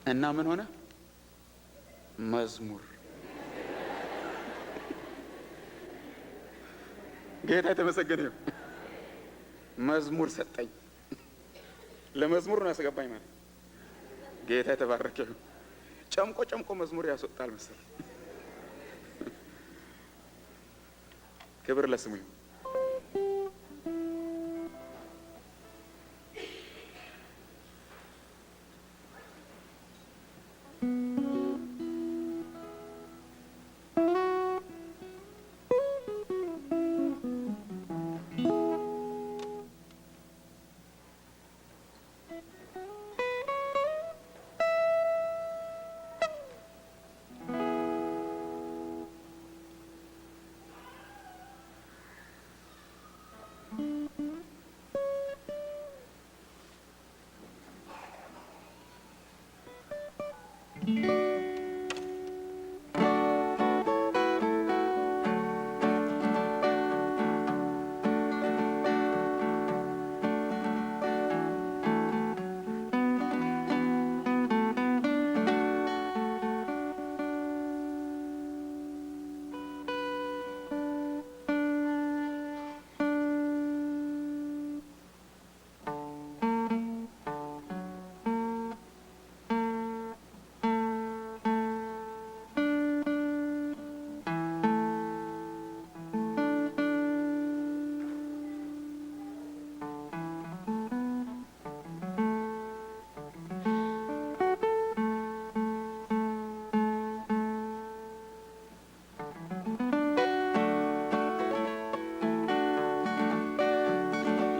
እና ምን ሆነ? መዝሙር። ጌታ የተመሰገነ ይሁን። መዝሙር ሰጠኝ። ለመዝሙር ነው ያስገባኝ ማለት። ጌታ የተባረከ ይሁን። ጨምቆ ጨምቆ መዝሙር ያስወጣል መሰለኝ። ክብር ለስሙ ይሁን።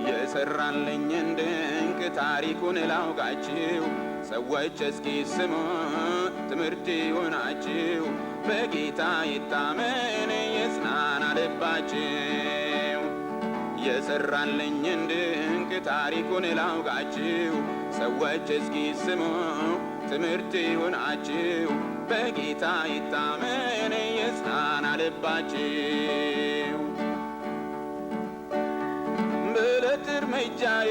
የሰራልኝን ድንቅ ታሪኩን ላውጋችሁ፣ ሰዎች እስኪ ስሙ ትምህርት ይሁናችሁ። በጌታ ይታመን ይጽናና ልባችሁ። የሰራልኝን ድንቅ ታሪኩን ላውጋችሁ፣ ሰዎች እስኪ ስሙ ትምህርት ይሁናችሁ። በጌታ ይታመን ይጽናና ልባችሁ። በዕለት እርምጃዬ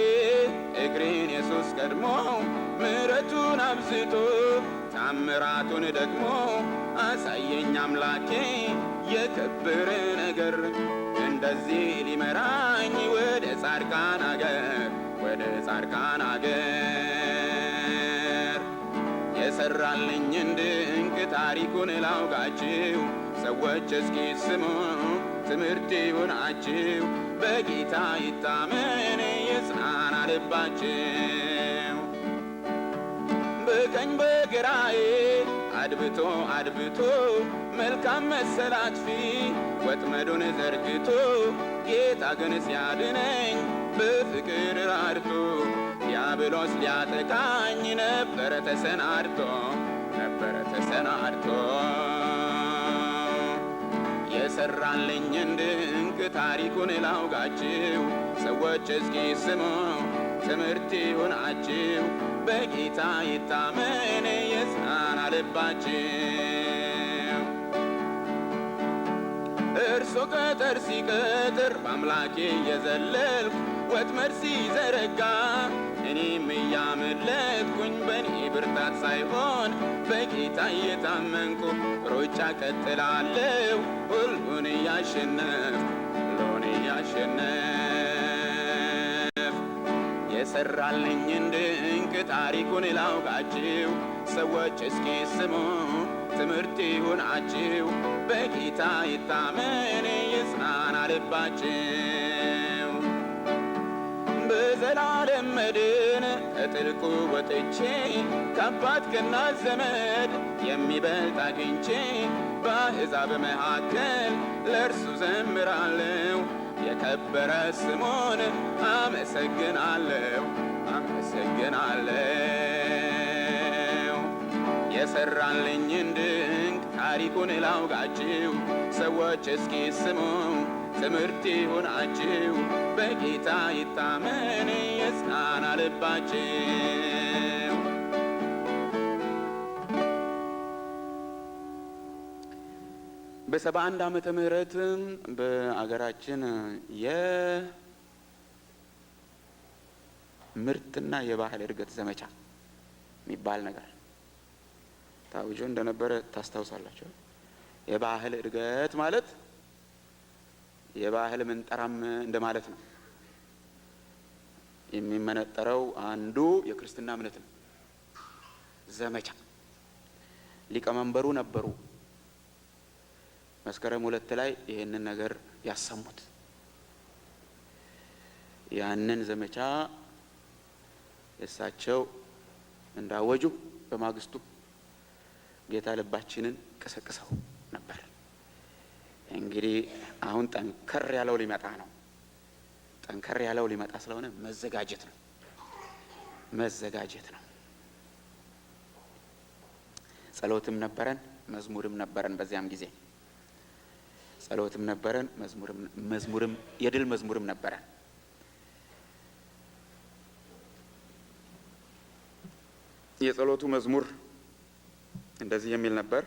እግሬን ኢየሱስ ቀድሞ ምሕረቱን አብዝቶ ታምራቱን ደግሞ አሳየኝ አምላኬ የከበረ ነገር፣ እንደዚህ ሊመራኝ ወደ ጻድቃን አገር፣ ወደ ጻድቃን አገር። የሰራልኝን ድንቅ ታሪኩን ላውጋችሁ፣ ሰዎች እስኪ ስሙ ትምህርት ይሁናችሁ። በጌታ ይታመን ይጽናና ልባችሁ። በቀኝ በግራዬ አድብቶ አድብቶ መልካም መሰል አጥፊ ወጥመዱን ዘርግቶ፣ ጌታ ግን ሲያድነኝ በፍቅር ራርቶ፣ ዲያብሎስ ሊያጠቃኝ ነበረ ተሰናድቶ፣ ነበረ ተሰናድቶ። የሰራልኝን ድንቅ ታሪኩን ላውጋችሁ፣ ሰዎች እስኪ ስሙ ትምህርት ይሁናችሁ። በጌታ ይታመን ይጽናና ልባችሁ። እርሱ ቅጥር ሲቀጥር በአምላኬ እየዘለልኩ፣ ወጥመድ ሲዘረጋ እኔም እያመለጥኩኝ፣ በእኔ ብርታት ሳይሆን በጌታ እየታመንኩ ሩጫ ቀጥላለሁ ሁሉን እያሸነፍኩ፣ ሁሉን እያሸነፍኩ። የሰራልኝን ድንቅ ታሪኩን ላውጋችሁ፣ ሰዎች እስኪ ስሙ ትምህርት ይሁናችሁ። በጌታ ይታመን ይጽናና ልባችሁ። በዘላለም መድን ከጥልቁ ወጥቼ፣ ከአባት ከእናት ዘመድ የሚበልጥ አግኝቼ፣ በአሕዛብ መካከል ለእርሱ ዘምራለሁ፣ የከበረ ስሙን አመሰግናለሁ፣ አመሰግናለሁ። የሰራልኝን ድንቅ ታሪኩን ላውጋችሁ፣ ሰዎች እስኪ ስሙ ትምህርት ይሁናችሁ። በጌታ ይታመን ይጽናና ልባችሁ። በ71 ዓመተ ምህረት በአገራችን የምርትና የባህል እድገት ዘመቻ የሚባል ነገር ታውጆ እንደነበረ ታስታውሳላችሁ። የባህል እድገት ማለት የባህል ምንጠራም እንደማለት ነው። የሚመነጠረው አንዱ የክርስትና እምነት ነው። ዘመቻ ሊቀመንበሩ ነበሩ። መስከረም 2 ላይ ይህንን ነገር ያሰሙት። ያንን ዘመቻ እሳቸው እንዳወጁ በማግስቱ ጌታ ልባችንን ቀሰቅሰው ነበር። እንግዲህ አሁን ጠንከር ያለው ሊመጣ ነው። ጠንከር ያለው ሊመጣ ስለሆነ መዘጋጀት ነው፣ መዘጋጀት ነው። ጸሎትም ነበረን፣ መዝሙርም ነበረን። በዚያም ጊዜ ጸሎትም ነበረን፣ መዝሙርም የድል መዝሙርም ነበረን። የጸሎቱ መዝሙር እንደዚህ የሚል ነበር።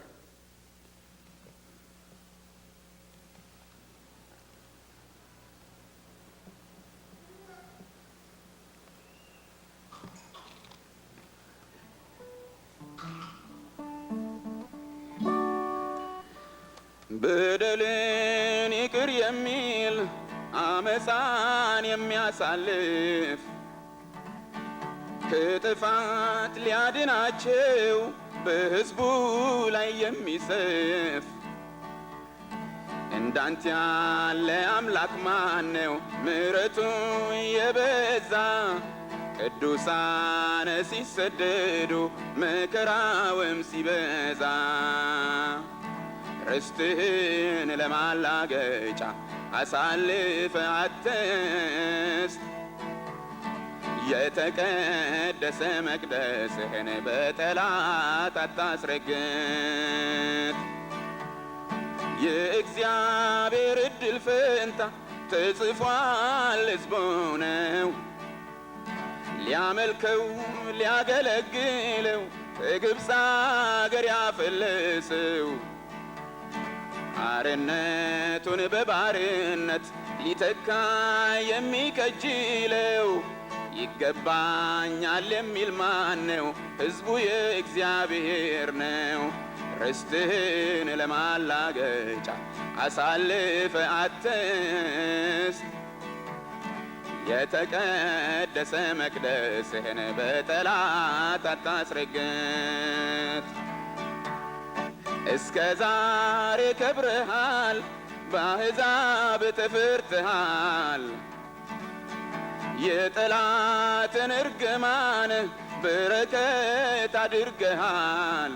በደልን ይቅር የሚል አመፃን የሚያሳልፍ ከጥፋት ሊያድናቸው በሕዝቡ ላይ የሚሰፍ እንዳንተ ያለ አምላክ ማነው? ምሕረቱ የበዛ ቅዱሳን ሲሰደዱ መከራውም ሲበዛ ርስትህን ለማላገጫ አሳልፈህ አትስጥ። የተቀደሰ መቅደስህን በጠላት አታስረግጥ። የእግዚአብሔር ዕድል ፈንታ ተጽፏል፣ ሕዝቡ ነው። ሊያመልከው ሊያገለግለው ከግብፅ አገር ያፈለሰው አርነቱን በባርነት ሊተካ የሚከጅለው ይገባኛል የሚል ማነው? ሕዝቡ የእግዚአብሔር ነው። ርስትህን ለማላገጫ አሳልፈህ አትስጥ። የተቀደሰ መቅደስህን በጠላት አታስረግጥ። እስከ ዛሬ ከብረሃል፣ በአሕዛብ ተፈርተሃል። የጠላትን እርግማን በረከት አድርገሃል።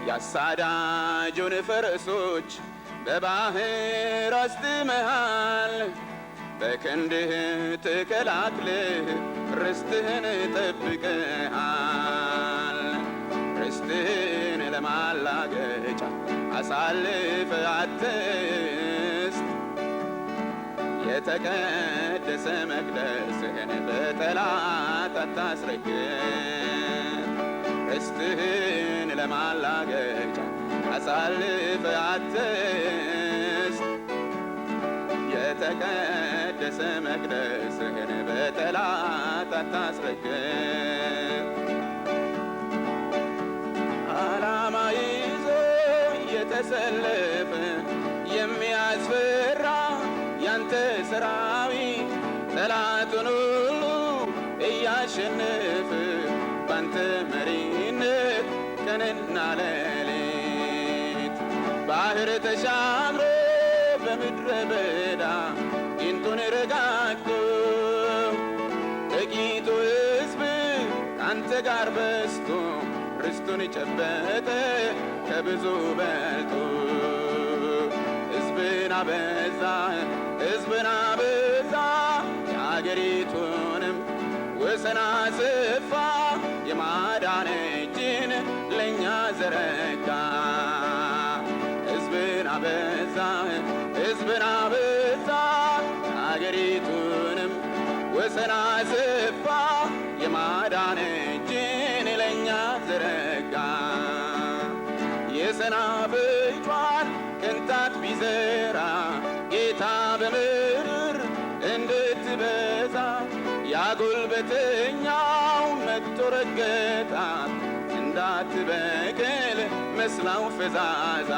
ያሳዳጁን ፈረሶች በባህር አስጥመሃል። በክንድህ ተከላክለህ ርስትህን ጠብቀሃል። ርስትህን ለማላገጫ አሳልፈህ አትስጥ። የተቀደሰ መቅደስህን በጠላት አታስረግጥ። ርስትህን ለማላገጫ አሳልፈህ አትስጥ። የተቀደሰ መቅደስህን በጠላት አታስረግጥ። ዓላማ ይዞ የተሰለፈ የሚያስፈራ ያንተ ሰራዊት ጠላቱን ሁሉ እያሸነፈ ባንተ መሪነት ቀንና ሌሊት ባህር ተሻግሮ በምድረ በዳ ጊንጡን ረጋግጦ ጥቂቱ ሕዝብ ካንተ ጋር በዝቶ ርስቱን ጨበጠ ከብዙ በልጦ። ሕዝብን አበዛ፣ ሕዝብን አበዛ፣ የአገሪቱንም ወሰን አሰፋ። የማዳን እጅን ለእኛ ዘረጋ። ሕዝብን አበዛ፣ ሕዝብን አበዛ፣ የአገሪቱንም ወሰን አሰፋ። የማዳን እጅን ለእኛ ዘረጋ። የሰናፍጯን ቅንጣት ቢዘራ ጌታ በምድር እንድትበዛ ያጉልበተኛው መጥቶ ረገጣት እንደ እንዳትበቅል መስላው ፈዛዛ፣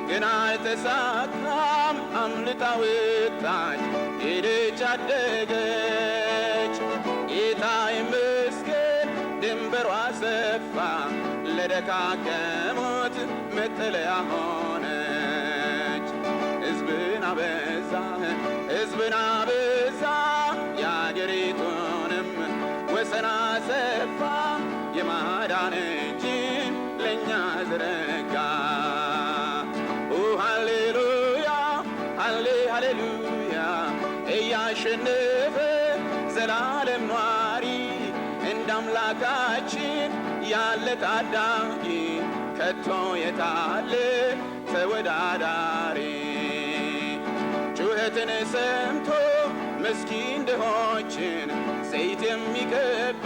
ግን አልተሳካም፣ አምልጣ ወጣች፣ ሄደች፣ አደገች። ጌታ ይመስገን ድንበሯ ሰፋ፣ ለደካከሙት መጠለያ ሆነች። ሕዝብን አበዛ፣ ሕዝብን አበዛ፣ የአገሪቱንም ወሰን አሰፋ፣ የማዳን እጅን ለእኛ ዘረጋ። ኦ ሃሌሉያ፣ ሃሌ ሃሌሉያ፣ እያሸነፈ ዘላለም ኗሪ፣ እንደ አምላካችን ያለ ታዳጊ ከቶ የታለ ተወዳዳሪ? ጩኸትን ሰምቶ ምስኪን ድሆችን ዘይት የሚቀባ፣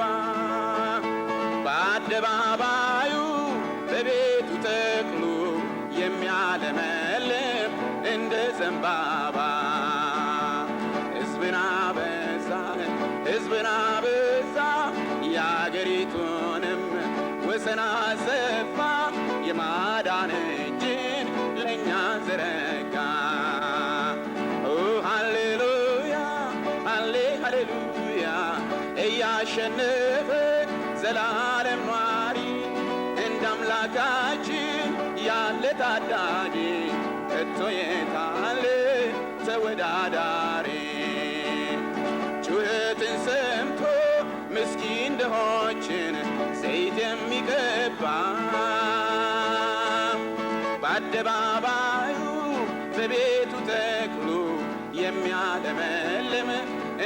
በአደባባዩ በቤቱ ተክሉ የሚያለመልም እንደ ዘንባባ። ሕዝብን አበዛ፣ ሕዝብን አበዛ፣ የአገሪቱንም ወሰን አሰፋ፣ የማዳን እጅን ለእኛ ዘረጋ። ኦ ሃሌሉያ፣ ሃሌ ሃሌሉያ፣ እያሸነፈ ዘላለም ኗሪ፣ እንደ አምላካችን ያለ ታዳጊ ከቶ የታለ ተወዳዳሪ? ጩኸትን ሰምቶ ምስኪን ድሆችን ዘይት የሚቀባ፣ በአደባባዩ በቤቱ ተክሉ የሚያለመልም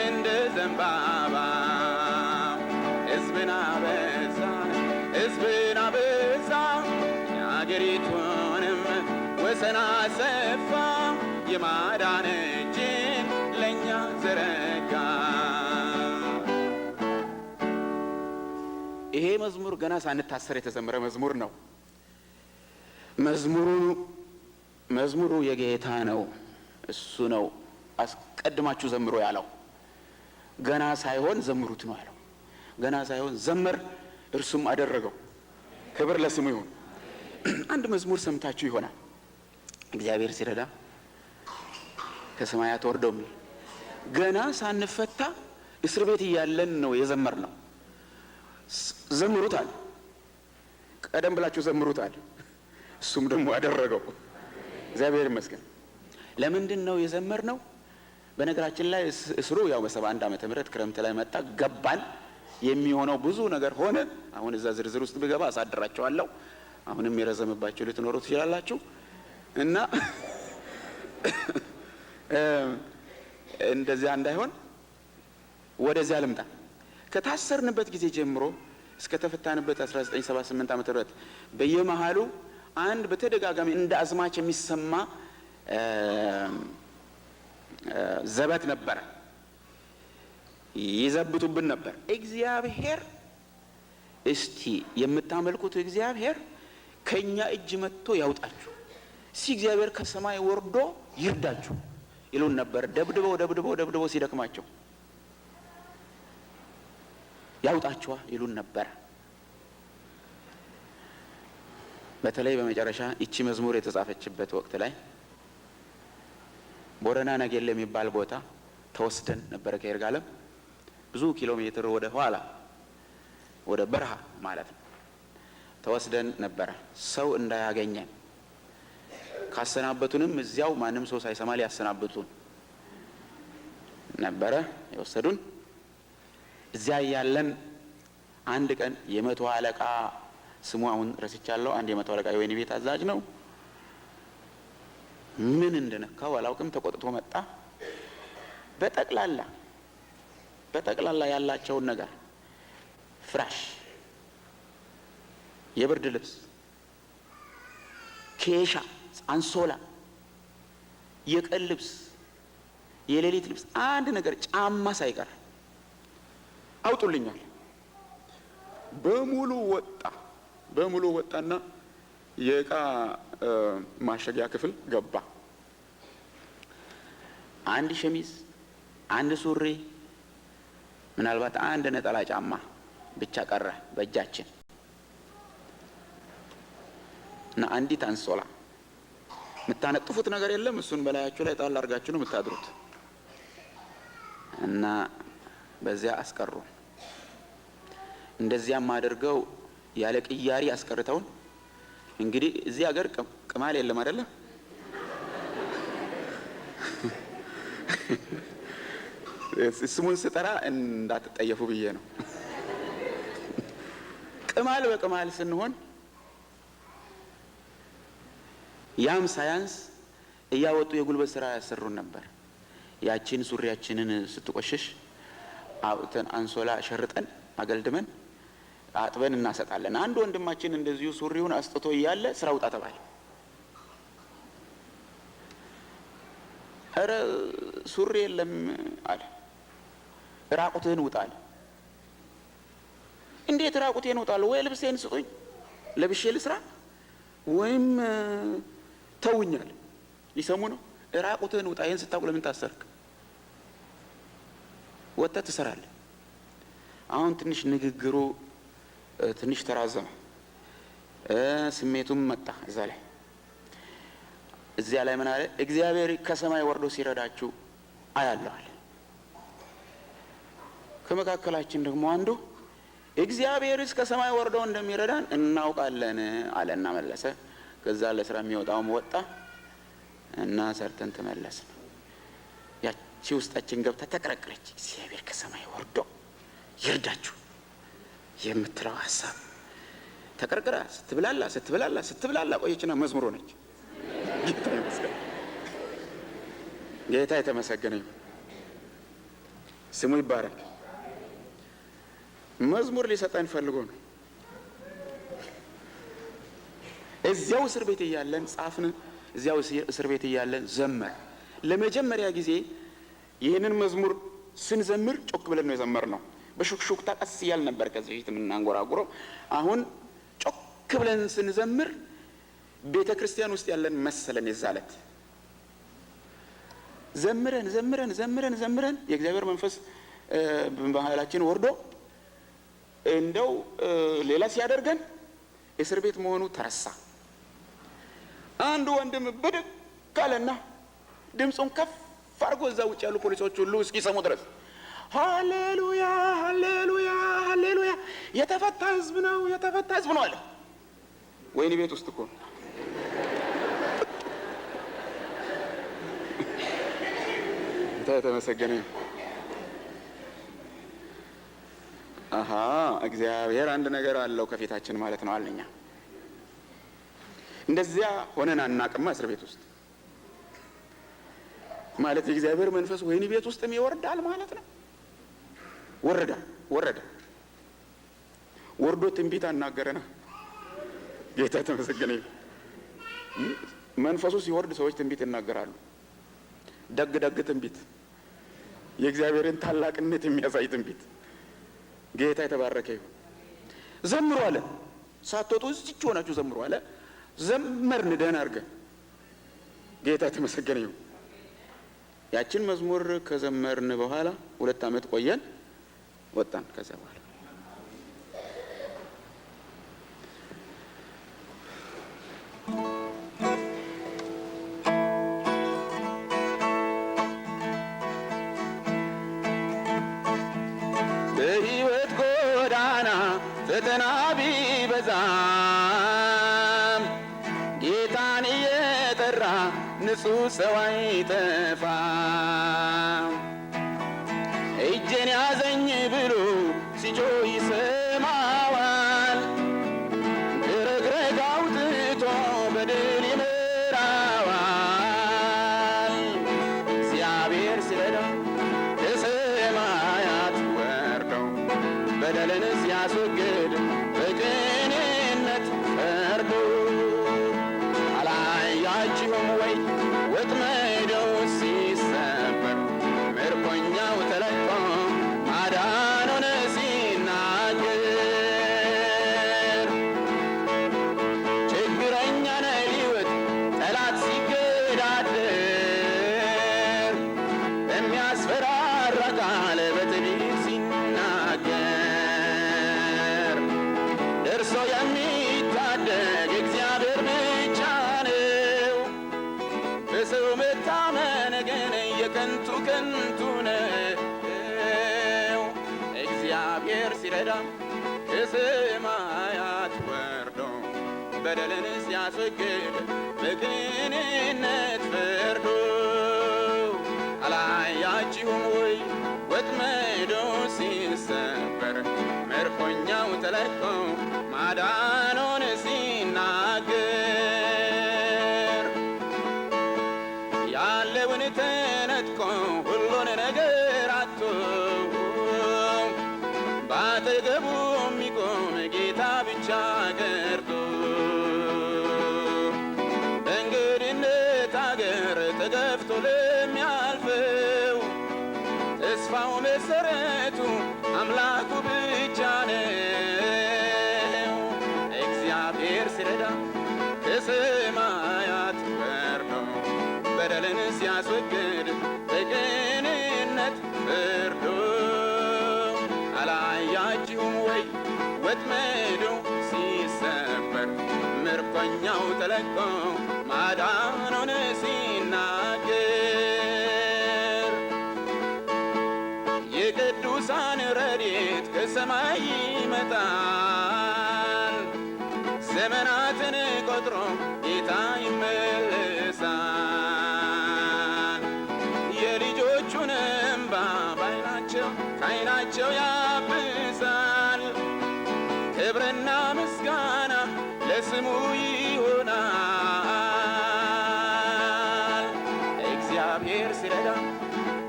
እንደ ዘንባባ። ሕዝብን አበዛ፣ ሕዝብን አበዛ፣ የአገሪቱንም ወሰን አሰፋ፣ የማዳን እጅን ለእኛ ዘረጋ። ይሄ መዝሙር ገና ሳንታሰር የተዘመረ መዝሙር ነው። መዝሙሩ የጌታ ነው። እሱ ነው አስቀድማችሁ ዘምሩ ያለው። ገና ሳይሆን ዘምሩት ነው ያለው። ገና ሳይሆን ዘመር፣ እርሱም አደረገው። ክብር ለስሙ ይሁን። አንድ መዝሙር ሰምታችሁ ይሆናል። እግዚአብሔር ሲረዳ ከሰማያት ወርዶ የሚል፣ ገና ሳንፈታ እስር ቤት እያለን ነው የዘመርነው። ዘምሩት አለ። ቀደም ብላችሁ ዘምሩት አለ። እሱም ደግሞ አደረገው። እግዚአብሔር ይመስገን። ለምንድን ነው የዘመርነው? በነገራችን ላይ እስሩ ያው በ71 ዓመተ ምህረት ክረምት ላይ መጣ፣ ገባን። የሚሆነው ብዙ ነገር ሆነ። አሁን እዛ ዝርዝር ውስጥ ብገባ አሳድራቸዋለሁ። አሁንም የረዘመባችሁ ልትኖሩ ትችላላችሁ። እና እንደዚያ እንዳይሆን ወደዚያ ልምጣ። ከታሰርንበት ጊዜ ጀምሮ እስከ ተፈታንበት 1978 ዓመተ ምህረት በየመሃሉ አንድ በተደጋጋሚ እንደ አዝማች የሚሰማ ዘበት ነበረ። ይዘብቱብን ነበር። እግዚአብሔር እስቲ የምታመልኩት እግዚአብሔር ከኛ እጅ መጥቶ ያውጣችሁ፣ እስቲ እግዚአብሔር ከሰማይ ወርዶ ይርዳችሁ ይሉን ነበር። ደብድበው ደብድበው ደብድበው ሲደክማቸው ያውጣችኋ ይሉን ነበር። በተለይ በመጨረሻ ይቺ መዝሙር የተጻፈችበት ወቅት ላይ ቦረና ነገሌ የሚባል ቦታ ተወስደን ነበረ ከይርጋለም ብዙ ኪሎ ሜትር ወደ ኋላ፣ ወደ በረሃ ማለት ነው፣ ተወስደን ነበረ ሰው እንዳያገኘን። ካሰናበቱንም እዚያው ማንም ሰው ሳይሰማ ሊያሰናብቱን ነበረ የወሰዱን። እዚያ እያለን አንድ ቀን የመቶ አለቃ፣ ስሙ አሁን ረስቻለሁ፣ አንድ የመቶ አለቃ የወህኒ ቤት አዛዥ ነው። ምን እንደነካው አላውቅም። ተቆጥቶ መጣ። በጠቅላላ ያላቸውን ነገር፣ ፍራሽ፣ የብርድ ልብስ፣ ኬሻ፣ አንሶላ፣ የቀን ልብስ፣ የሌሊት ልብስ፣ አንድ ነገር ጫማ ሳይቀር አውጡልኛል። በሙሉ ወጣ። በሙሉ ወጣና የእቃ ማሸጊያ ክፍል ገባ። አንድ ሸሚዝ፣ አንድ ሱሪ፣ ምናልባት አንድ ነጠላ ጫማ ብቻ ቀረ በእጃችን። እና አንዲት አንሶላ፣ የምታነጥፉት ነገር የለም። እሱን በላያችሁ ላይ ጣል አድርጋችሁ ነው የምታድሩት። እና በዚያ አስቀሩ። እንደዚያም አድርገው ያለ ቅያሪ አስቀርተውን፣ እንግዲህ እዚህ ሀገር ቅማል የለም አይደለም? ስሙን ስጠራ እንዳትጠየፉ ብዬ ነው። ቅማል በቅማል ስንሆን፣ ያም ሳያንስ እያወጡ የጉልበት ስራ ያሰሩን ነበር። ያችን ሱሪያችንን ስትቆሽሽ አውጥተን አንሶላ ሸርጠን አገልድመን አጥበን እናሰጣለን። አንድ ወንድማችን እንደዚሁ ሱሪውን አስጥቶ እያለ ስራ ውጣ ተባለ። እረ ሱሪ የለም አለ። ራቁትህን ውጣ አለ። እንዴት ራቁቴን እወጣለሁ? ወይ ልብሴን ስጡኝ ለብሼ ልስራ፣ ወይም ተውኛል። ሊሰሙ ነው። ራቁትህን ውጣ። ይህን ስታውቅ ለምን ታሰርክ? ወጥተህ ትሰራለህ። አሁን ትንሽ ንግግሩ ትንሽ ተራዘመ፣ ስሜቱም መጣ እዛ ላይ። እዚያ ላይ ምን አለ? እግዚአብሔር ከሰማይ ወርዶ ሲረዳችሁ አያለሁ አለ። ከመካከላችን ደግሞ አንዱ እግዚአብሔር እስከ ሰማይ ወርዶ እንደሚረዳን እናውቃለን አለና መለሰ። ከዛ ለስራ የሚወጣውም ወጣ እና ሰርተን ተመለስን። ያቺ ውስጣችን ገብታ ተቀረቀረች። እግዚአብሔር ከሰማይ ወርዶ ይርዳችሁ የምትለው ሀሳብ ተቀርቅራ ስትብላላ ስትብላላ ስትብላላ ቆየችና መዝሙር ሆነች። ጌታ ይመስገን። ጌታ የተመሰገነ ይሁን። ስሙ ይባረክ። መዝሙር ሊሰጠን ፈልጎ ነው። እዚያው እስር ቤት እያለን ጻፍን። እዚያው እስር ቤት እያለን ዘመር። ለመጀመሪያ ጊዜ ይህንን መዝሙር ስንዘምር ጮክ ብለን ነው የዘመርነው። በሹክሹክታ ቀስ እያል ነበር ከዚህ በፊት የምናንጎራጉረው። አሁን ጮክ ብለን ስንዘምር ቤተ ክርስቲያን ውስጥ ያለን መሰለን። የዛለት ዘምረን ዘምረን ዘምረን ዘምረን የእግዚአብሔር መንፈስ በመሃላችን ወርዶ እንደው ሌላ ሲያደርገን እስር ቤት መሆኑ ተረሳ። አንዱ ወንድም ብድግ አለና ድምፁን ከፍ አድርጎ እዛ ውጭ ያሉ ፖሊሶች ሁሉ እስኪሰሙ ድረስ ሃሌሉያ፣ ሃሌሉያ፣ ሃሌሉያ፣ የተፈታ ህዝብ ነው፣ የተፈታ ህዝብ ነው አለ። ወህኒ ቤት ውስጥ እኮ ነው። ጌታ የተመሰገነ። አሀ፣ እግዚአብሔር አንድ ነገር አለው ከፊታችን ማለት ነው አለኛ። እንደዚያ ሆነን አናቅማ እስር ቤት ውስጥ። ማለት የእግዚአብሔር መንፈስ ወህኒ ቤት ውስጥም ይወርዳል ማለት ነው። ወረደ፣ ወረደ፣ ወርዶ ትንቢት አናገረና። ጌታ የተመሰገነ ይሁን። መንፈሱ ሲወርድ ሰዎች ትንቢት ይናገራሉ። ደግ ደግ ትንቢት፣ የእግዚአብሔርን ታላቅነት የሚያሳይ ትንቢት። ጌታ የተባረከ ይሁን። ዘምሩ አለ። ሳትወጡ እዚች ሆናችሁ ዘምሩ አለ። ዘመርን ደህና አድርገን። ጌታ የተመሰገነ ይሁን። ያችን መዝሙር ከዘመርን በኋላ 2 ዓመት ቆየን፣ ወጣን። ከዚያ በኋላ በሕይወት ጎዳና ፈተና ቢበዛም ጌታን እየጠራ ንጹሕ ሰው አይጠፋም። እጄን ያዘኝ ብሎ ሲጮህ ይሰማዋል። ረግረግ አውጥቶ በድል ይመራዋል። እግዚአብሔር ሲረዳ ከሰማያት ወርዶ በደልን ሲያስወግድ በቅንነት ፈርዶ፣ አላያችሁም ወይ ወጥመዱ ሲሰበር ምርኮኛው ተለቆ ማዳኑን ሲናገር? ችግረኛን ሕይወት ጠላት ሲገዳደር በሚያስፈራራ ቃል በትዕቢት ሲናገር። ከንቱ ነው። እግዚአብሔር ሲረዳ ከሰማያት ወርዶ በደልን ሲያስወግድ በቅንነት ፈርዶ፣ አላያችሁም ወይ ወጥመዱ ሲሰበር ምርኮኛው ተለቆ ማዳኑን ሲናገር? ያለውን ተነጥቆ ሁሉን ነገር አጥቶ ባጠገቡ የሚቆም ጌታ ብቻ ቀርቶ፣ በእንግድነት አገር ተገፍቶ ለሚያልፈው ተስፋው መሰረቱ አምላኩ ብቻ ነው። እግዚአብሔር ሲረዳ ከሰማያት ወርዶ በደልን ሲያስወግድ በቅንነት ፈርዶ፣ አላያችሁም ወይ ወጥመዱ ሲሰበር ምርኮኛው ተለቆ ማዳኑን ሲናገር? የቅዱሳን ረድኤት ከሰማይ ይመጣል። ዘመናትን ቆጥሮ ጌታ ይመለሳል። የልጆቹን እምባ ባይናቸው ከዓይናቸው ያብሳል። ክብርና ምስጋና ለስሙ ይሆናል። እግዚአብሔር ሲረዳ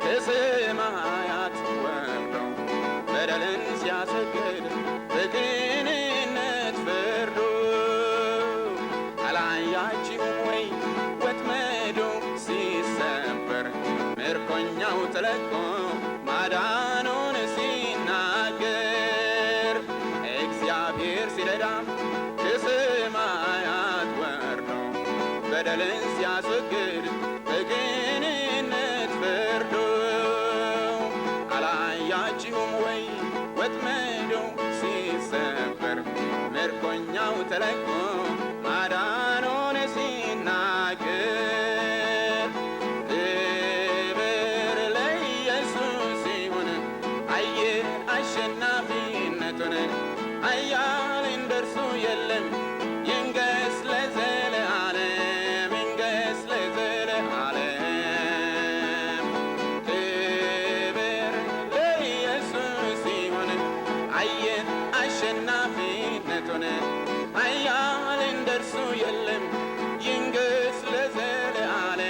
ከሰማያት ወርዶ በደልን ሲያስወግድ በቅንነት ፈርዶ፣ አላያችሁም ወይ ወጥመዱ ሲሰበር ምርኮኛው ተለቆ ማዳኑን ሲናገር? እግዚአብሔር ሲረዳ ከሰማያት ወርዶ በደልን ሲያስወግድ በቅንነት ፈርዶ፣ አላያችሁም ወይ ወጥመዱ ሲሰበር ምርኮኛው ተለቆ ማዳኑን ሲናገር? ክብር ለኢየሱስ ይሁን፣ አየን አሸናፊነቱን፣ ኃያል እንደርሱ የለም። ይንገስ ለዘለዓለም፣ ይንገስ ለዘለዓለም። ክብር ለኢየሱስ ይሁን፣ አየን አሸናፊነቱን፣ ኃያል እንደርሱ የለም። ይንገስ ለዘለዓለም፣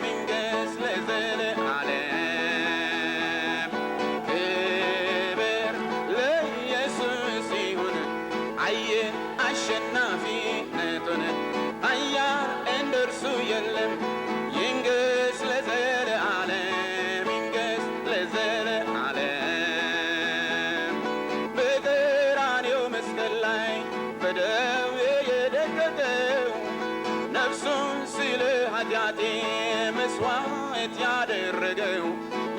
ይንገስ ለዘለዓለም። ክብር ለኢየሱስ ይሁን፣ አየን አሸናፊነቱን፣ ኃያል እንደርሱ የለም። ይንገስ ለዘለዓለም፣ ይንገስ ለዘለዓለም። በቀራንዮ መስቀል ላይ በደዌ የደቀቀው፣ ነፍሱን ስለ ኃጢአቴ መስዋዕት ያደረገው፣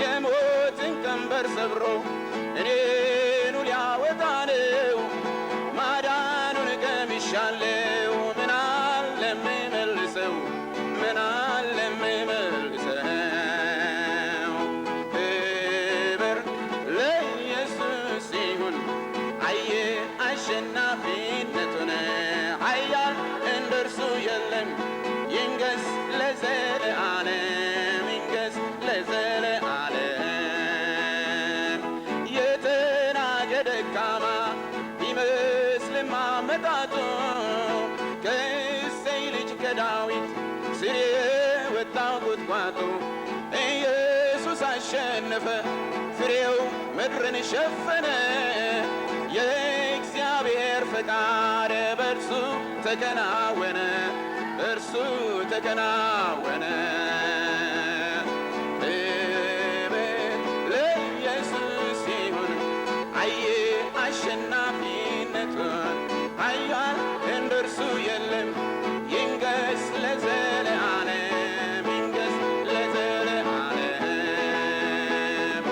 የሞትን ቀንበር ሰብሮ እኔኑ ሊያወጣ ነው። ማዳኑን ቀምሻለው፣ ምን አለ የምመልሰው? ምን አለ የምመልሰው? ክብር ለኢየሱስ ይሁን፣ አየ አሸናፊነቱን፣ ኃያል እንደርሱ የለም። ይንገስ ለዘለዓለም፣ ይንገስ ለዘለዓለም። የተናቀ ደካማ ቢመስልም አመጣጡ፣ ከእሴይ ልጅ ከዳዊት ስር የወጣው ቁጥቋጦ፣ ኢየሱስ አሸነፈ፣ ፍሬው ምድርን ሸፈነ። የእግዚአብሔር ፈቃድ በእርሱ ተከናወነ፣ በእርሱ ተከናወነ። ክብር ለኢየሱስ ይሁን፣ አየ አሸናፊነቱን፣ ኃያል እንደርሱ የለም። ይንገስ ለዘለዓለም፣ ይንገስ ለዘለዓለም።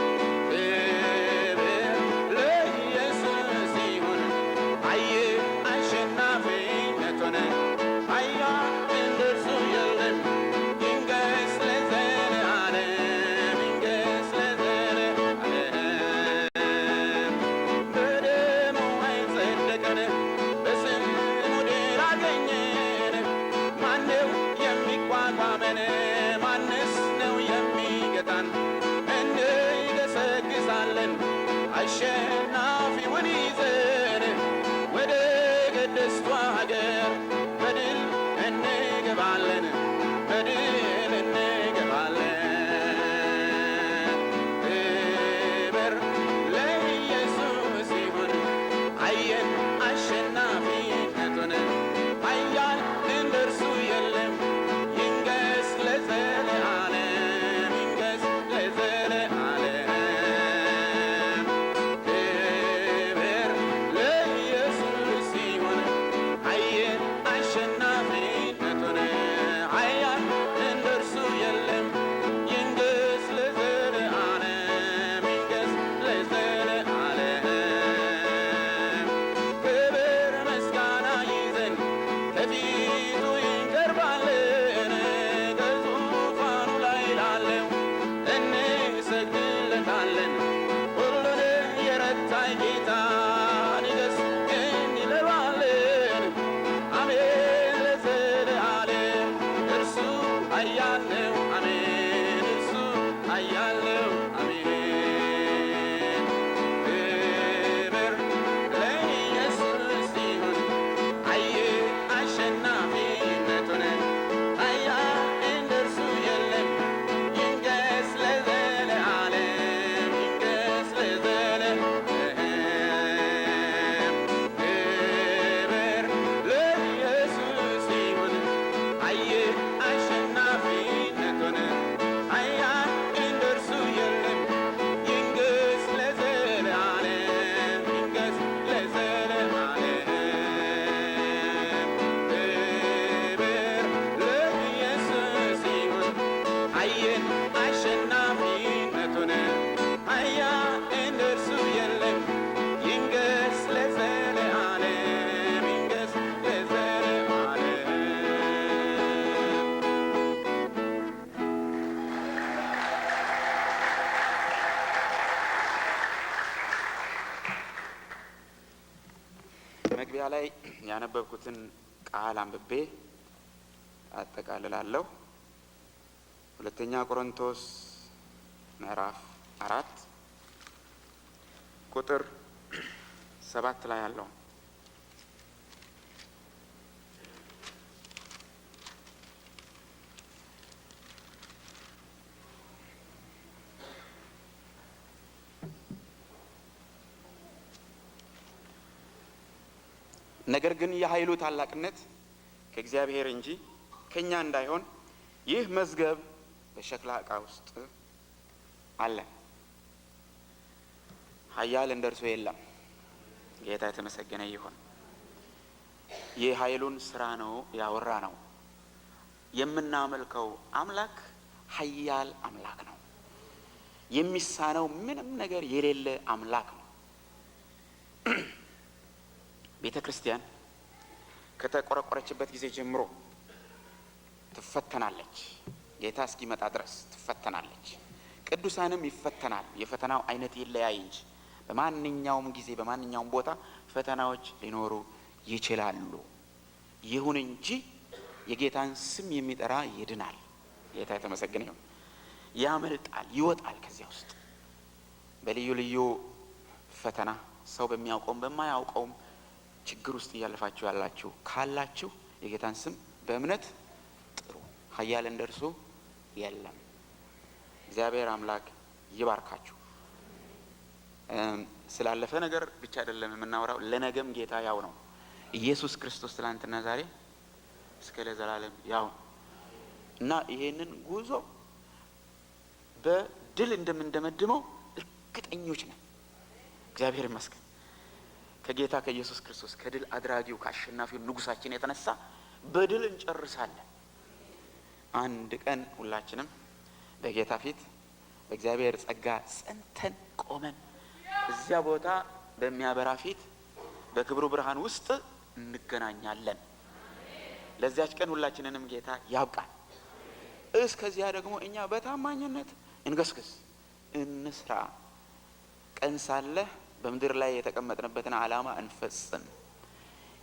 ክብር ለኢየሱስ ይሁን፣ አየ አሸናፊነቱን፣ ኃያል እንደርሱ የለም። ይንገስ አሸናፊውን ይዘን ወደ ቅድስቷ ሀገር በድል እንገባለን፣ በድል እንገባለን። ክብር ለኢየሱስ ይሁን፣ አየን አሸናፊነቱን፣ ኃያል እንደርሱ የለም። ይንገስ ለዘለዓለም፣ ይንገስ ለዘለዓለም። ክብር ለኢየሱስ ይሁን፣ አየን አሸናፊነቱን፣ ኃያል እንደርሱ የለም። ይንገስ ለዘለዓለም፣ ይንገስ ለዘለዓለም። ክብር ምስጋና ይዘን ከፊቱ እንቀርባለን። ከዙፋኑ ላይ ላለው እንሰግድለታለን። ሁሉን የረታ ጌታ ንገስ እንለዋለን። አሜን ለዘለዓለም፣ እርሱ ኃያል ነው። አሜን፣ እርሱ ኃያል ነው። አሜን። ክብር ለኢየሱስ ይሁን፣ አየ አሸናፊነቱን፣ ኃያል እንደርሱ የለም። ይንገስ ለዘለዓለም፣ ይንገስ ለዘለዓለም። ክብር ለኢየሱስ ይሁን፣ አየ አሸናፊነቱን፣ ኃያል እንደርሱ የለም። ይንገስ ለዘለዓለም፣ ይንገስ ለዘለዓለም። ክብር ለኢየሱስ ይሁን፣ አየን አሸናፊነቱን፣ ኃያል እንደርሱ የለም። ይንገስ ለዘለዓለም፣ ይንገስ ለዘለዓለም። መግቢያ ላይ ያነበብኩትን ቃል አንብቤ አጠቃልላለሁ። ሁለተኛ ቆሮንቶስ ምዕራፍ 4 ቁጥር 7 ላይ ያለው። ነገር ግን የኃይሉ ታላቅነት ከእግዚአብሔር እንጂ ከእኛ እንዳይሆን ይህ መዝገብ በሸክላ ዕቃ ውስጥ አለ። ኃያል እንደ እርሱ የለም። ጌታ የተመሰገነ ይሁን። የኃይሉን ስራ ነው ያወራ ነው። የምናመልከው አምላክ ኃያል አምላክ ነው። የሚሳነው ምንም ነገር የሌለ አምላክ ነው። ቤተ ክርስቲያን ከተቆረቆረችበት ጊዜ ጀምሮ ትፈተናለች። ጌታ እስኪመጣ ድረስ ትፈተናለች። ቅዱሳንም ይፈተናል። የፈተናው አይነት ይለያይ እንጂ በማንኛውም ጊዜ በማንኛውም ቦታ ፈተናዎች ሊኖሩ ይችላሉ። ይሁን እንጂ የጌታን ስም የሚጠራ ይድናል። ጌታ የተመሰገነ ይሁን። ያመልጣል፣ ይወጣል ከዚያ ውስጥ። በልዩ ልዩ ፈተና ሰው በሚያውቀውም በማያውቀውም ችግር ውስጥ እያለፋችሁ ያላችሁ ካላችሁ የጌታን ስም በእምነት ጥሩ። ኃያል እንደ እርሱ የለም። እግዚአብሔር አምላክ ይባርካችሁ። ስላለፈ ነገር ብቻ አይደለም የምናወራው፣ ለነገም ጌታ ያው ነው። ኢየሱስ ክርስቶስ ትላንትና ዛሬ እስከ ለዘላለም ያው ነው እና ይሄንን ጉዞ በድል እንደምንደመድመው እርግጠኞች ነን። እግዚአብሔር ይመስገን። ከጌታ ከኢየሱስ ክርስቶስ፣ ከድል አድራጊው ከአሸናፊው ንጉሳችን የተነሳ በድል እንጨርሳለን። አንድ ቀን ሁላችንም በጌታ ፊት በእግዚአብሔር ጸጋ ጸንተን ቆመን እዚያ ቦታ በሚያበራ ፊት በክብሩ ብርሃን ውስጥ እንገናኛለን። ለዚያች ቀን ሁላችንንም ጌታ ያብቃል። እስከዚያ ደግሞ እኛ በታማኝነት እንገስግስ፣ እንስራ። ቀን ሳለ በምድር ላይ የተቀመጥንበትን ዓላማ እንፈጽም።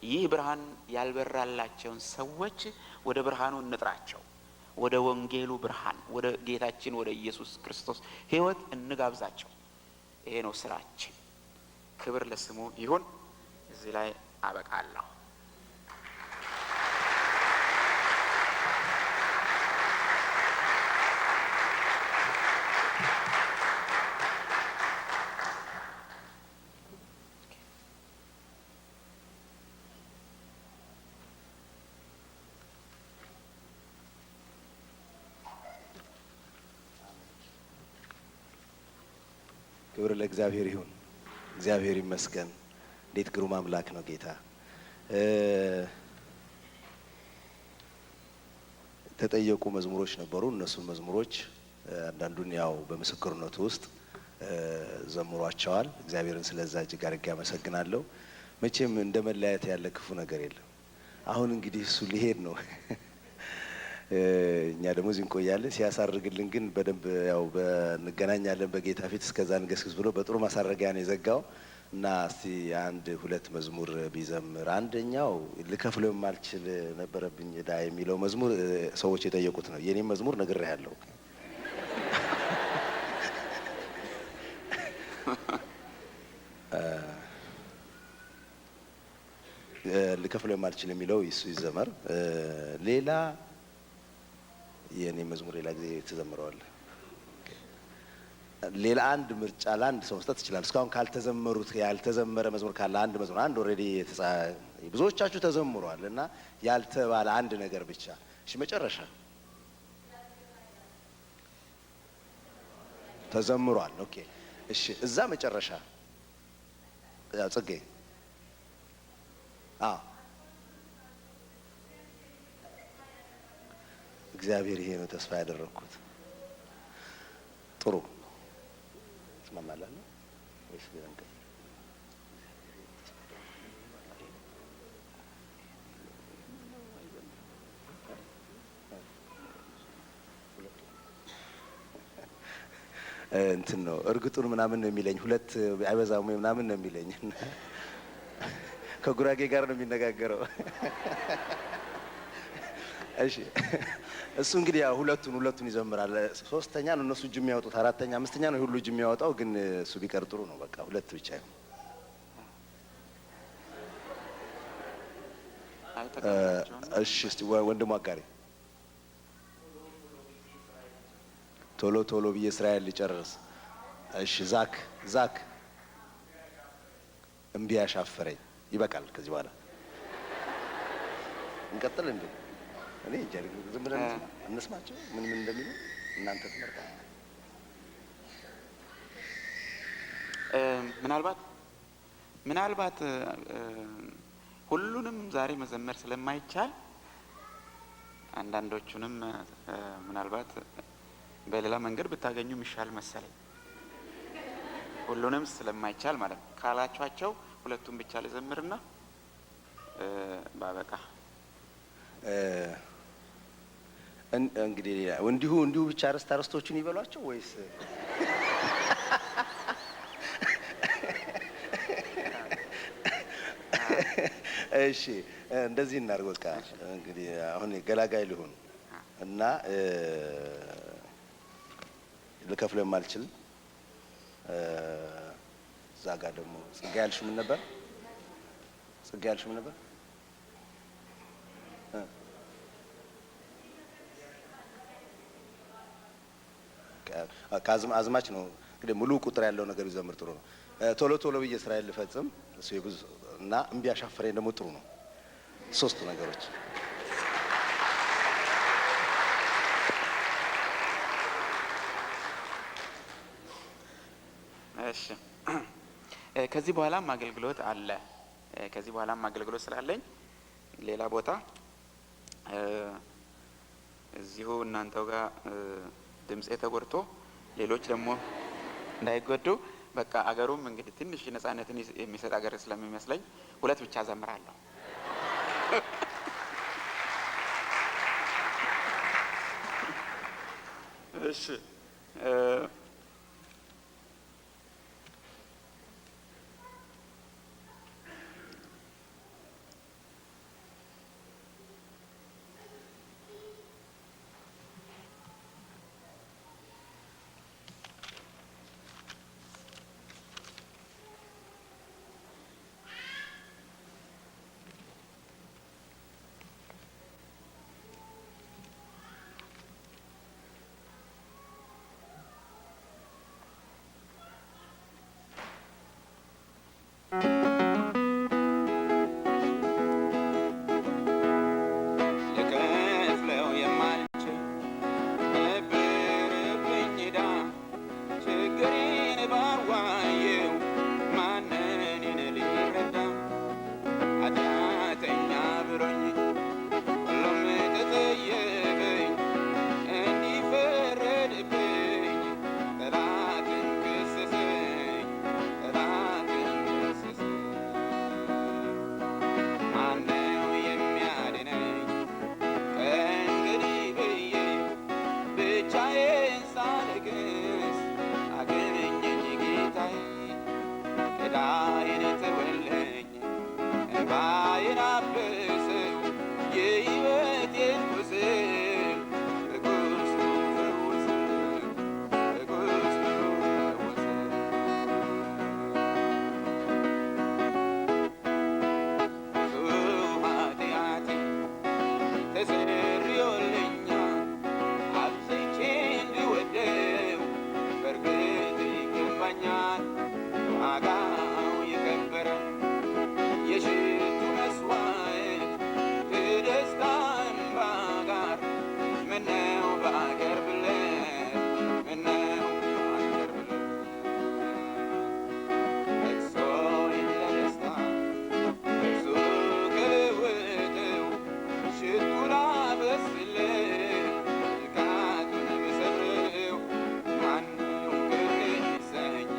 ይህ ብርሃን ያልበራላቸውን ሰዎች ወደ ብርሃኑ እንጥራቸው። ወደ ወንጌሉ ብርሃን፣ ወደ ጌታችን ወደ ኢየሱስ ክርስቶስ ሕይወት እንጋብዛቸው። ይሄ ነው ስራችን። ክብር ለስሙ ይሁን። እዚህ ላይ አበቃለሁ። ክብር ለእግዚአብሔር ይሁን። እግዚአብሔር ይመስገን። እንዴት ግሩም አምላክ ነው ጌታ። የተጠየቁ መዝሙሮች ነበሩ። እነሱን መዝሙሮች አንዳንዱን ያው በምስክርነቱ ውስጥ ዘምሯቸዋል። እግዚአብሔርን ስለዛ እጅግ አድርጌ አመሰግናለሁ። መቼም እንደ መለያየት ያለ ክፉ ነገር የለም። አሁን እንግዲህ እሱ ሊሄድ ነው፣ እኛ ደግሞ እዚህ እንቆያለን። ሲያሳርግልን ግን በደንብ ያው እንገናኛለን በጌታ ፊት። እስከዛ እንገስግስ ብሎ በጥሩ ማሳረጊያ ነው የዘጋው እና እስቲ አንድ ሁለት መዝሙር ቢዘምር። አንደኛው ልከፍለው የማልችል ነበረብኝ ዕዳ የሚለው መዝሙር ሰዎች የጠየቁት ነው። የኔም መዝሙር ነግሬሃለሁ። ልከፍለው የማልችል የሚለው እሱ ይዘመር። ሌላ የኔ መዝሙር ሌላ ጊዜ ትዘምረዋለህ። ሌላ አንድ ምርጫ ለአንድ ሰው መስጠት ትችላለህ። እስካሁን ካልተዘመሩት ያልተዘመረ መዝሙር ካለ አንድ መዝሙር አንድ already ብዙዎቻችሁ ተዘምሯል እና ያልተባለ አንድ ነገር ብቻ። እሺ፣ መጨረሻ ተዘምሯል። Okay፣ እሺ፣ እዛ መጨረሻ ያው ጽጌ አዎ እግዚአብሔር ይሄ ነው ተስፋ ያደረግኩት። ጥሩ ትስማማለህ ወይስ ሌላ እንቀጥል? እንትን ነው እርግጡን ምናምን ነው የሚለኝ። ሁለት አይበዛም ወይ ምናምን ነው የሚለኝ። ከጉራጌ ጋር ነው የሚነጋገረው። እሺ እሱ እንግዲህ ያው ሁለቱን ይዘምራል። ሶስተኛ ነው እነሱ እጅ የሚያወጡት፣ አራተኛ አምስተኛ ነው ሁሉ እጅ የሚያወጣው። ግን እሱ ቢቀር ጥሩ ነው። በቃ ሁለት ብቻ ይሁን። እሺ እስቲ ወንድሙ አጋሪ ቶሎ ቶሎ ብዬ እስራኤል ልጨርስ። እሺ ዛክ ዛክ እምቢ ያሻፈረኝ ይበቃል። ከዚህ በኋላ እንቀጥል እንዴ? እኔ እንጃ፣ ዝም ብለን እንስማቸው ምን ምን እንደሚሉ እናንተ ትመርጣለህ። ምናልባት ሁሉንም ዛሬ መዘመር ስለማይቻል አንዳንዶቹንም ምናልባት በሌላ መንገድ ብታገኙ የሚሻል መሰለኝ። ሁሉንም ስለማይቻል ማለት ነው። ካላችኋቸው ሁለቱን ብቻ ልዘምርና ባበቃ። እንግዲህ እንዲሁ እንዲሁ ብቻ አርስት አርስቶቹን ይበሏቸው ወይስ እሺ እንደዚህ እናድርግ። በቃ እንግዲህ አሁን ገላጋይ ልሁን እና ልከፍለው የማልችል እዛ ጋር ደግሞ ጽጌ ያልሽው ምን ነበር? ጽጌ ያልሽው ምን ነበር? አዝማች ነው እንግዲህ ሙሉ ቁጥር ያለው ነገር ቢዘምር ጥሩ ነው። ቶሎ ቶሎ ብዬ እስራኤል ልፈጽም እሱ የብዙ እና እምቢ አሻፈረኝ ደግሞ ጥሩ ነው። ሶስቱ ነገሮች እሺ ከዚህ በኋላም አገልግሎት አለ። ከዚህ በኋላም አገልግሎት ስላለኝ ሌላ ቦታ እዚሁ እናንተው ጋር ድምጼ ተጎድቶ ሌሎች ደግሞ እንዳይጎዱ በቃ አገሩም እንግዲህ ትንሽ ነጻነትን የሚሰጥ አገር ስለሚመስለኝ ሁለት ብቻ ዘምራለሁ። እሺ ዕዳዬን ተወልኝ፣ እንባዬን አብሰው፣ የሕይወቴን ቁስል በቁስሉ ፈውሰው፣ በቁስሉ ፈውሰው። ብዙ ኃጢአቴ ተሰርዮልኛል፣ አብዝቼ እንድወደው በእርግጥ ይገባኛል። ዋጋው የከበረ የሽቱ መስዋዕት ከደስታ እንባ ጋር ምነው ባቀርብለት፣ ምነው ባቀርብለት። ለቅሶዬን ለደስታ እርሱ ከለወጠው፣ ሽቱ ላፈስለት ብልቃጡን ብሰብረው፣ ማነው ቅር የሚሰኝ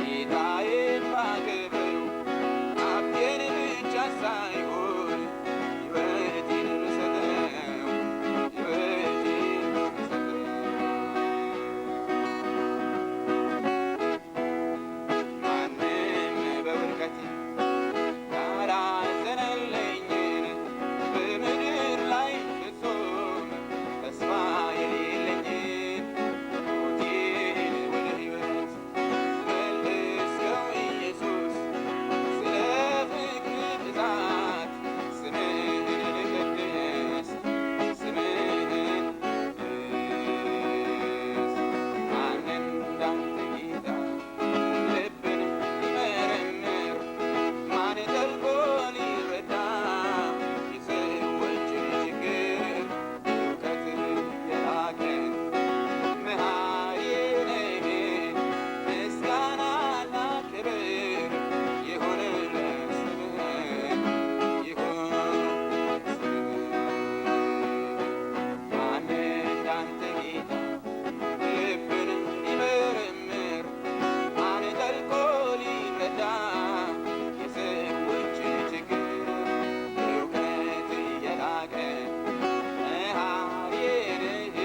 ጌታዬን ባከብረው? ሀብቴን ብቻ ሳይሆን ሕይወቴን ብሰጠው፣ ሕይወቴን ብሰጠው። ማንም በውድቀቴ ያላዘነልኝን፣ በምድር ላይ ፍጹም ተስፋ የሌለኝን፣ ሞቴን ወደ ሕይወት መለስከው ኢየሱስ። ስለ ፍቅር ብዛት ስምህን ልቀድስ፣ ስምህን ልቀድስ። ማን እንዳንተ ጌታ ልብን ሊመረምር፣ ማን ጠልቆ ሊረዳ የሰዎችን ችግር? እውቀት የላቀ መሐሪ ነህ፣ ምስጋናና ክብር ይሁን ለስምህ፣ ይሁን ለስምህ። ማን እንዳንተ ጌታ ልብን ሊመረምር፣ ማን ጠልቆ ሊረዳ የሰዎችን ችግር? እውቀት የላቀ መሐሪ ነህ፣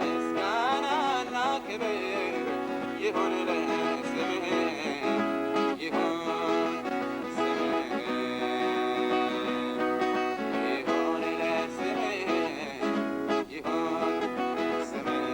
ምስጋናና ክብር ይሁን ለስምህ፣ ይሁን ስምህ፣ ይሁን ለስምህ፣ ይሁን ስምህ።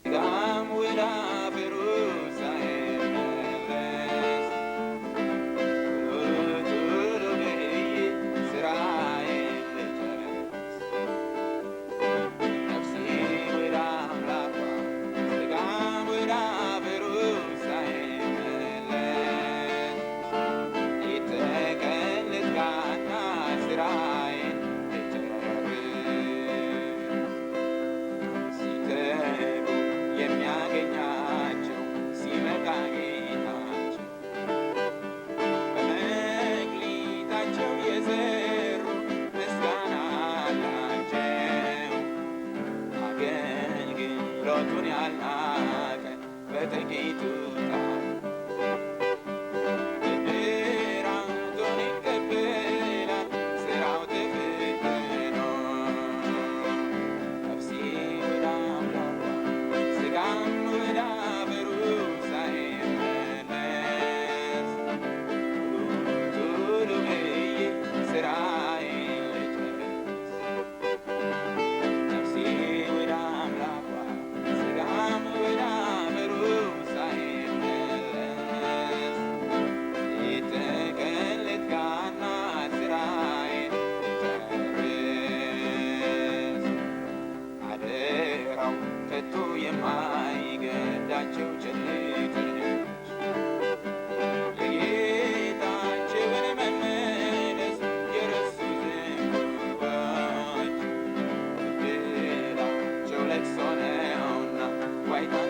ሥጋም ወደ አፈሩ ሳይመለስ ቶሎ ቶሎ ብዬ ሥራዬን ልጨርስ። ነፍሴ ወደ አምላኳ፣ ሥጋም ወደ አፈሩ ሳይመለስ ሌት ተቀን ልትጋና ሥራዬን ልጨርስ። ሲተጉ የሚያገኛቸው ሲመጣ ጌታቸው፣ በመክሊታቸው የዘሩ ምስጋና አላቸው። አገልግሎቱን ያልናቀ በጥቂቱ ጣል ብድራቱን ይቀበላል ስራው ተፈትኖ። ነፍሴ ወደ አምላኳ፣ ሥጋም ወደ አፈሩ ሳይመለስ ቶሎ ብዬ ሥራዬን ልጨርስ። ነፍሴ ወደ አምላኳ፣ ሥጋም ወደ አፈሩ ሳይመለስ ሌት ተቀን ልትጋና ሥራዬን ልጨርስ። አደራው ከቶ የማይገዳቸው ቸልተኞች፣ የጌታቸውን መመለስ የረሱ ዝንጉዎች፣ ዕድላቸው ለቅሶ ነውና ዋይታና